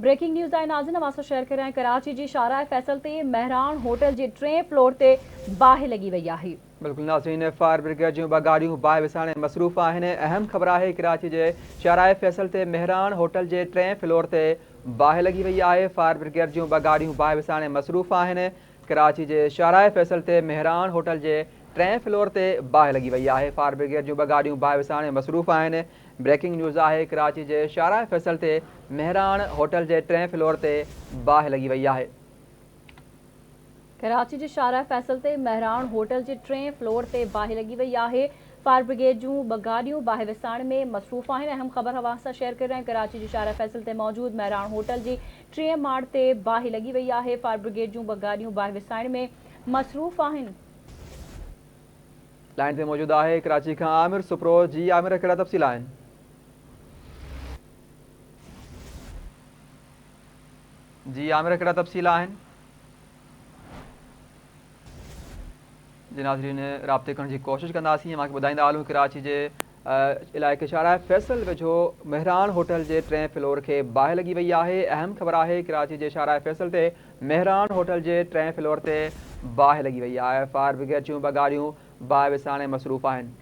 Breaking news آهي ناظرين اوهان سان شيئر ڪري رهيا آهيون ڪراچي جي شاهراهه فيصل تي مهراڻ هوٽل جي ٽئين فلور تي باهه لڳي وئي آهي. بلڪل ناظرين فائر برگيڊ جون ٻه گاڏيون باهه وسائڻ ۾ مصروف آهن اهم خبر آهي ڪراچي جي شاهراهه فيصل تي مهراڻ هوٽل جي ٽئين فلور تي باهه لڳي وئي آهي فائر برگيڊ جون ٻه گاڏيون باهه وسائڻ ۾ مصروف آهن ڪراچي جي شاهراهه فيصل تي مهراڻ هوٽل جي ٽئين فلور تي باهه لڳي وئي آهي فائر برگيڊ جون ٻه گاڏيون باهه وسائڻ ۾ مصروف آهن بريڪنگ نيوز آهي ڪراچي جي شاهراهه فيصل تي مهراڻ هوٽل جي ٽئين فلور تي باهه لڳي وئي آهي. ڪراچي جي شاهراهه فيصل تي مهراڻ هوٽل جي ٽئين فلور تي باهه لڳي وئي آهي، فائر برگيڊ جون ٻه گاڏيون باهه وسائڻ ۾ مصروف آهن، اهم خبر اوهان سان شيئر ڪري رهيا آهيون ڪراچي جي شاهراهه فيصل تي موجود مهراڻ هوٽل جي ٽئين ماڙ تي باهه لڳي وئي آهي، فائر برگيڊ جون ٻه گاڏيون باهه وسائڻ ۾ مصروف آهن. لائين تي موجود آهي ڪراچي کان عامر سپرو جي عامر ڪهڙا تفصيل آهن. جي عامر ڪهڙا تفصيل آهن. جي ناظرين رابطي ڪرڻ جي ڪوشش ڪنداسين اوهان کي ٻڌائيندا هلون ڪراچي جي علائقي شاهراهه فيصل ويجهو مهراڻ هوٽل جي ٽئين فلور کي باهه لڳي وئي آهي اهم خبر آهي ڪراچي جي شاهراهه فيصل تي مهراڻ هوٽل جي ٽئين فلور تي باهه لڳي وئي آهي فائر برگيڊ جون ٻه گاڏيون باهه وسائڻ ۾ مصروف آهن.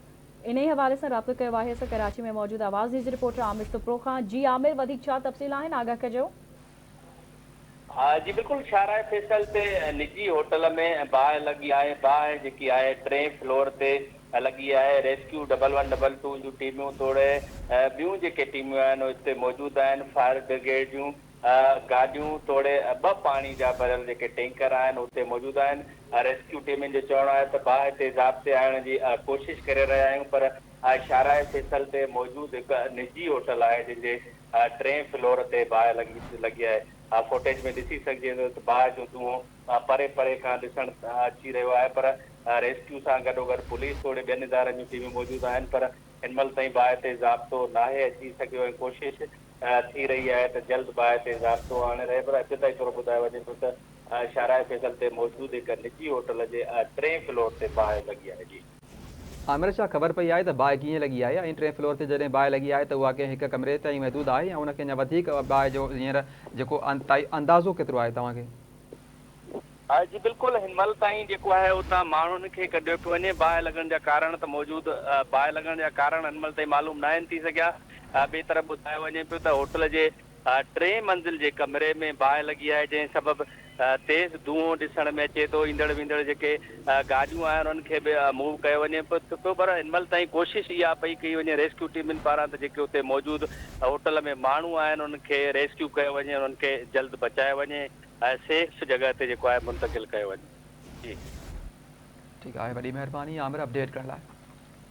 انهي حوالي سان رابطو ڪيو آهي اسان ڪراچي ۾ موجود آواز نيوز رپورٽر عامر سپرو کان جي عامر وڌيڪ ڇا تفصيل آهن آگاهه ڪجو. ها جي بلڪل شاهراهه فيصل تي نجي هوٽل ۾ باهه لڳي آهي، باهه جيڪي آهي ٽئين فلور تي لڳي آهي، rescue double one double two جون ٽيمون توڙي ٻيون جيڪي ٽيمون آهن اهي اتي موجود آهن، فائر برگيڊ جون گاڏيون توڙي ٻه پاڻي جا ڀريل جيڪي ٽينڪر آهن اتي موجود آهن، ريسڪيو ٽيمن جو چوڻ آهي ته باهه تي ضابطي آڻڻ جي ڪوشش ڪري رهيا آهيون پر شاهراهه فيصل تي موجود هڪ نجي هوٽل آهي جنهن جي ٽئين فلور تي باهه لڳي لڳي آهي. فوٽيج ۾ ڏسي سگهجي ٿو ته باهه جو دونهون پري پري کان ڏسڻ اچي رهيو آهي پر ريسڪيو سان گڏوگڏ پوليس توڙي ٻين ادارن جون ٽيمون موجود آهن پر هن مهل تائين باهه تي ضابطو ناهي اچي سگهيو ۽ ڪوشش ٿي رهي آهي ته جلد باهه تي ضابطو آڻي رهي پر ابتدائي طور ٻڌايو وڃي ٿو ته شاهراهه فيصل تي موجود هڪ نجي هوٽل جي ٽئين فلور تي باهه لڳي آهي. جي. عامر ڇا خبر پئي آهي ته باهه ڪيئن لڳي آهي ۽ ٽئين فلور تي جڏهن باهه لڳي آهي ته اها ڪنهن هڪ ڪمري تائين محدود آهي يا ان کي اڃا وڌيڪ باهه جو هينئر جيڪو اندازو ڪيترو آهي توهان کي؟ جي بلڪل هن مهل تائين جيڪو آهي اتان ماڻهن کي ڪڍيو پيو وڃي باهه لڳڻ جا ڪارڻ ته موجود باهه لڳڻ جا ڪارڻ هن مهل تائين معلوم ناهن ٿي سگهيا ٻئي طرف ٻڌايو وڃي پيو ته هوٽل جي ٽئين منزل جي ڪمري ۾ باهه لڳي آهي، جنهن سبب تيز دونهون ڏسڻ ۾ اچي ٿو، ايندڙ ويندڙ جيڪي گاڏيون آهن انهن کي به موو ڪيو وڃي پيو پر هن مهل تائين ڪوشش اها پئي ڪئي وڃي ريسڪيو ٽيمن پاران ته جيڪي اتي موجود هوٽل ۾ ماڻهو آهن انهن کي ريسڪيو ڪيو وڃي انهن کي جلد بچايو وڃي ۽ سيف جڳهه تي جيڪو آهي منتقل ڪيو وڃي. جي. ٺيڪ آهي وڏي مهرباني عامر اپڊيٽ ڪرڻ لاء.